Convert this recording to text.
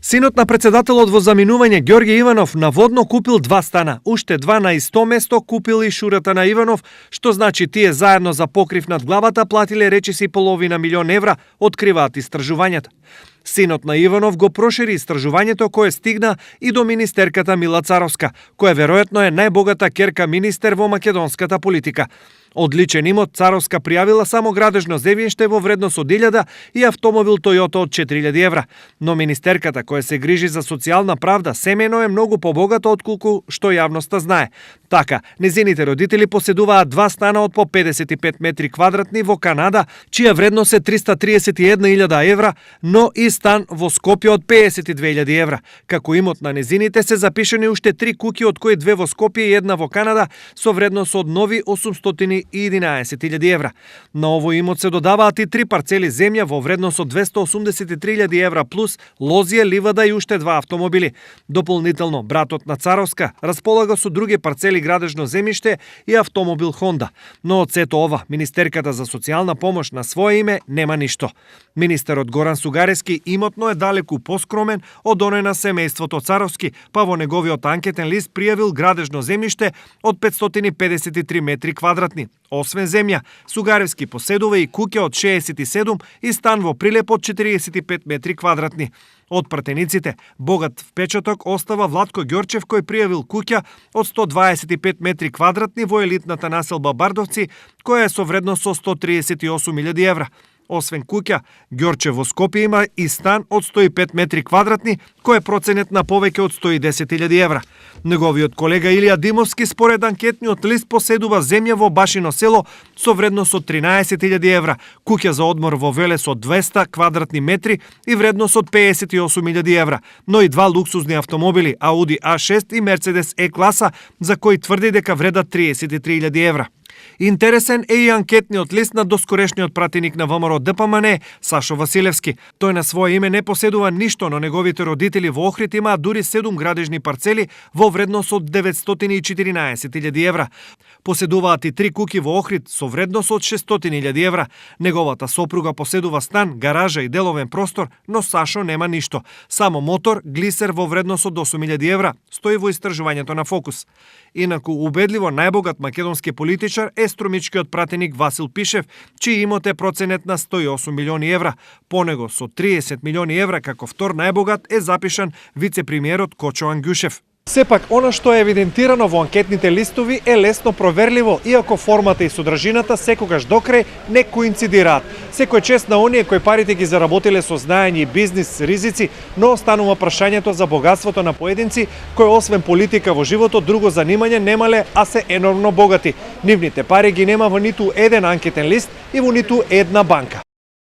Синот на председателот во заминување Ѓорѓе Иванов наводно купил 2 стана, уште 2 на исто место купил и шурата на Иванов, што значи тие заедно за покрив над главата платиле речиси половина милион евра, откриваат истражувањата. Синот на Иванов го прошири истражувањето кое стигна и до министерката Мила Царовска, која веројатно е најбогата ќерка министер во македонската политика. Од личен имот Царовска пријавила само градежно земјиште во вредност од 1000 и автомобил Toyota од 4000 евра. Но министерката која се грижи за социјална правда семено е многу побогата отколку што јавноста знае. Така, незините родители поседуваат 2 стана од по 55 метри квадратни во Канада, чија вредност е 331.000 евра, но и стан во Скопје од 52.000 евра. Како имот на незините се запишени уште 3 куќи, од кои 2 во Скопје и 1 во Канада, со вредност од нови 811.000 евра. На овој имот се додаваат и 3 парцели земја во вредност од 283.000 евра плюс лозија, ливада и уште 2 автомобили. Дополнително, братот на Царовска располага со други парцели градежно земјиште и автомобил Honda. Но од сето ова, министерката за социјална помош на свое име нема ништо. Министерот Горан Сугарески имотно е далеку поскромен од оној на семејството Царовски, па во неговиот анкетен лист пријавил градежно земјиште од 553 метри квадратни. Освен земја, Сугаревски поседува и куќа од 67 и стан во Прилеп од 45 метри квадратни. Од пратениците, богат впечаток остава Владко Ѓорчев, кој пријавил куќа од 125 метри квадратни во елитната населба Бардовци, која е со вредност со 138.000 евра. Освен куќа, Ѓорчев во Скопје има и стан од 105 метри квадратни, кој е проценет на повеќе од 110.000 евра. Неговиот колега Илија Димовски според анкетниот лист поседува земја во Башино село со вредност од 13.000 евра, куќа за одмор во Велес од 200 квадратни метри и вредност од 58.000 евра, но и 2 луксузни автомобили Ауди А6 и Мерцедес Е-класа, за кои тврди дека вредат 33.000 евра. Интересен е и анкетниот лист на доскорешниот пратеник на ВМРО ДПМН Сашо Василевски. Тој на свое име не поседува ништо, но неговите родители во Охрид имаат дури 7 градежни парцели во вредност од 914.000 евра. Поседуваат и 3 куќи во Охрид со вредност од 600.000 евра. Неговата сопруга поседува стан, гаража и деловен простор, но Сашо нема ништо. Само мотор, глисер во вредност од 8.000 евра стои во истражувањето на Фокус. Инаку убедливо најбогат македонски политичар е струмичкиот пратеник Васил Пишев, чиј имот е проценет на 108 милиони евра. По него со 30 милиони евра како втор најбогат е запишан вице-премиерот Кочо Ангјушев. Сепак, она што е евидентирано во анкетните листови е лесно проверливо, иако формата и содржината секогаш докрај не коинцидираат. Секој чест на оние кои парите ги заработиле со знаење и бизнис ризици, но останува прашањето за богатството на поединци кои освен политика во животот друго занимање немале, а се енормно богати. Нивните пари ги нема во ниту еден анкетен лист и во ниту една банка.